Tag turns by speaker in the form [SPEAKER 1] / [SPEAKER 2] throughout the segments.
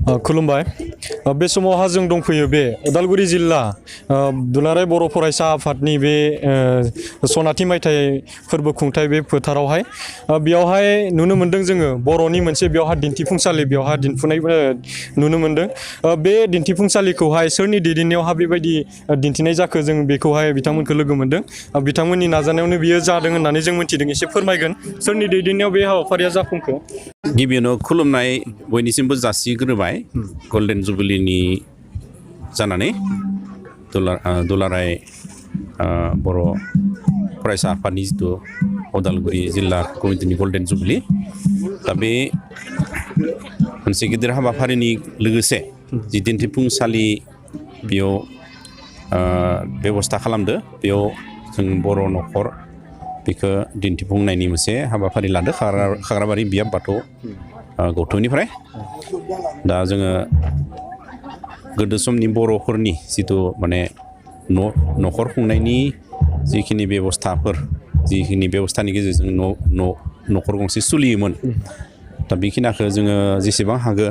[SPEAKER 1] खुलुमबाय बे समावहा जों दंफैयो बे उदालगुरि जिल्ला दुलाराय बर' फरायसा आफादनि बे सनाथि मायथाइ फोरबो खुंथाय बे फोथारावहाय बेयावहाय नुनो मोन्दों जोङो बर'नि मोनसे बेयावहा दिन्थिफुंसालि बेयावहा दिन्थिफुंनाय नुनो मोन्दों बे दिन्थिफुंसालिखौहाय सोरनि दैदेननायावहा बेबायदि दिन्थिनाय जाखो जों बेखौहाय बिथांमोनखौ लोगो मोन्दों बिथांमोननि नाजानायावनो बियो जादों होननानै जों मिथिदों एसे फोरमायगोन सोरनि दैदेननायाव बे हाबाफारिया जाफुंखो
[SPEAKER 2] गिबियावनो खुलुमनाय बयनिसिमबो जासिग्रोबाय गल्डेन जुबिलिनि जानानै दुलाराय बर' फरायसा आफादनि जिथु उदालगुरि जिल्ला कमिटिनि गल्डेन जुबिलि दा बे मोनसे गिदिर हाबाफारिनि लोगोसे जि दिन्थिफुंसालि बेयाव बेबस्था खालामदो बेयाव जों बर' न'खर बेखौ दिन्थिफुंनायनि मोनसे हाबाफारि लादो खाग्राबारि बियाब बाथौ गौथुमनिफ्राय दा जोङो गोदो समनि बर'फोरनि जिथु माने न'खर खुंनायनि जिखिनि बेबस्थानि गेजेरजों न'खर गंसे सोलियोमोन दा बेखिनिखौ जोङो जेसेबां हागो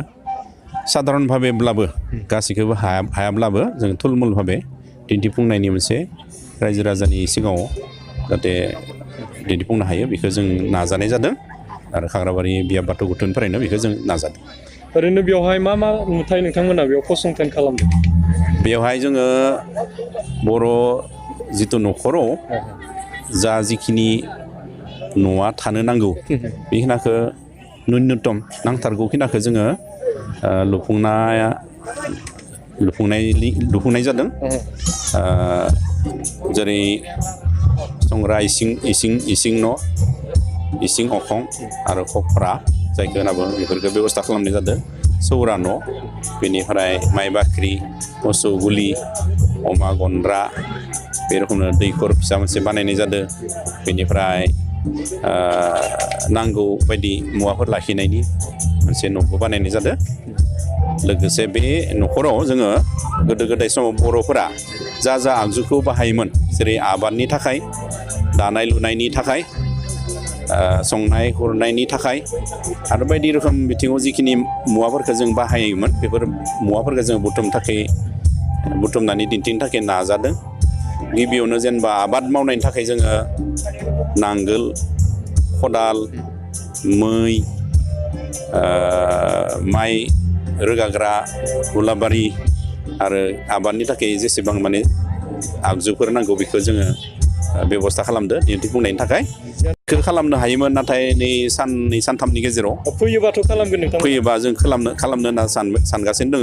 [SPEAKER 2] साधारन भाबेब्लाबो गासैखौबो हायाब्लाबो जों थुलमुल भाबे दिन्थिफुंनायनि मोनसे रायजो राजानि सिगाङाव जाहाथे दिन्थिफुंनो हायो बेखौ जों नाजानाय जादों आरो खाग्राबारि बियाब बाथौ गौथुमनिफ्रायनो बेखौ जों नाजादों
[SPEAKER 1] ओरैनो बेवहाय मा नुथाय नोंथांमोना बेयाव फसंथान खालामदों
[SPEAKER 2] बेवहाय जोङो बर' जिथु न'खराव जा जिखिनि न'आ थानो नांगौ बेखिनिखौ न्युनतम नांथारगौखिनिखौ जोङो लुफुंनाय जादों जेरै संग्रा इसिं न' इसिं अखं आरो खफ्रा जायखौ होनना बुङो बेफोरखौ बेबस्था खालामनाय जादों सौरा न' बेनिफ्राय माइ बाख्रि मोसौ गुलि अमा गन्द्रा बे रोखोमनो दैखर फिसा मोनसे बानायनाय जादों बेनिफ्राय नांगौ बायदि मुवाफोर लाखिनायनि मोनसे न'बो बानायनाय जादों लोगोसे बे न'खराव जोङो गोदो गोदाय समाव बर'फोरा जा आगजुखौ बाहायोमोन जेरै आबादनि थाखाय दानाय लुनायनि थाखाय संनाय खुरनायनि थाखाय आरो बायदि रोखोम बिथिङाव जिखिनि मुवाफोरखौ जों बाहायोमोन बेफोर मुवाफोरखौ जों बुथुमनानै दिन्थिनो थाखाय नाजादों गिबियावनो जेनेबा आबाद मावनायनि थाखाय जोङो नांगोल खदाल मै माइ रोगाग्रा हुलाबारि आरो आबादनि थाखाय जेसेबां माने आगजुफोर नांगौ बेखौ जोङो बेबस्था खालामदो दिन्थिफुंनायनि थाखाय बेखौ खालामनो हायोमोन नाथाय नै साननै सानथामनि गेजेराव
[SPEAKER 1] फैयोबाथ' खालामगोन नोंथां
[SPEAKER 2] फैयोबा जों खालामनो होनना सानगासिनो दङ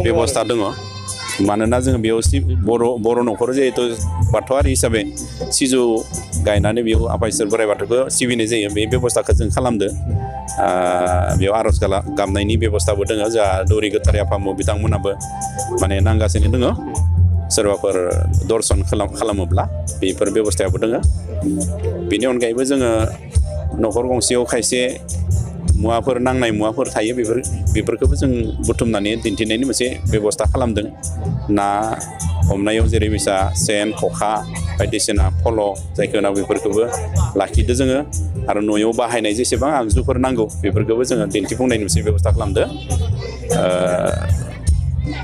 [SPEAKER 2] बेबस्था दङ मानोना जोङो बेयाव बर' न'खर जिहेथु बाथौआरि हिसाबै सिजौ गायनानै बेयाव आफा इसोर बोराइ बाथौखौ सिबिनाय जायो बे बेबस्थाखौ जों खालामदो बेयाव आर'ज गाबनायनि बेबस्थाबो दङ जोंहा दौरि गोथार आफामो बिथांमोनाबो माने नांगासिनो दङ सोरबाफोर दर्शन खालामोब्ला बेफोर बेबस्थायाबो दङ बेनि अनगायैबो जोङो न'खर गंसेयाव खायसे नांनाय मुवाफोर थायो बेफोरखौबो जों बुथुमनानै दिन्थिनायनि मोनसे बेबस्था खालामदों ना हमनायाव जेरै बिसा सेन खखा बायदिसिना फल' जायखौ होनो बेफोरखौबो लाखिदो जोङो आरो न'आव बाहायनाय जेसेबां आगजुफोर नांगौ बेफोरखौबो जोङो दिन्थिफुंनायनि मोनसे बेबस्था खालामदो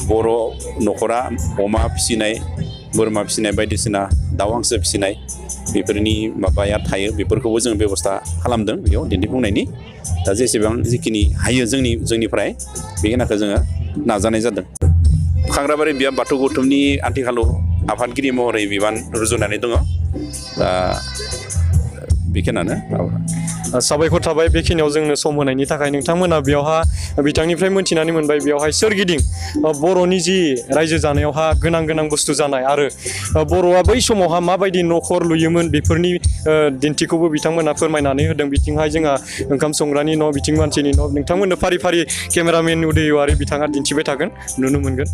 [SPEAKER 2] बर' न'खरा अमा फिसिनाय बोरमा फिसिनाय बायदिसिना दाउ हांसो फिसिनाय बेफोरनि माबाया थायो बेफोरखौबो जों बेबस्था खालामदों बेयाव दिन्थिफुंनायनि दा जिखिनि हायो जोंनिफ्राय बेखिनिखौ जोङो नाजानाय जादों खाग्राबारि बियाब बाथौ गौथुमनि आथिखालाव आफादगिरि महरै बिबान रुजुनानै दङ दा बेखिनियानो
[SPEAKER 1] साबायखर थाबाय बेखिनियाव जोंनो सम होनायनि थाखाय नोंथांमोना बेयावहा बिथांनिफ्राय मोनथिनानै मोनबाय बेयावहाय सोरगिदिं बर'नि जि रायजो जानायावहा गोनां बुस्थु जानाय आरो बर'आ बै समावहा माबायदि न'खर लुयोमोन बेफोरनि दिन्थिखौबो बिथांमोना फोरमायनानै होदों बिथिंहाय जोंहा ओंखाम संग्रानि न' बिथिं मानसिनि न' नोंथांमोननो फारि फारि केमेरामेन उदय औवारि बिथाङा दिन्थिबाय थागोन नुनो मोनगोन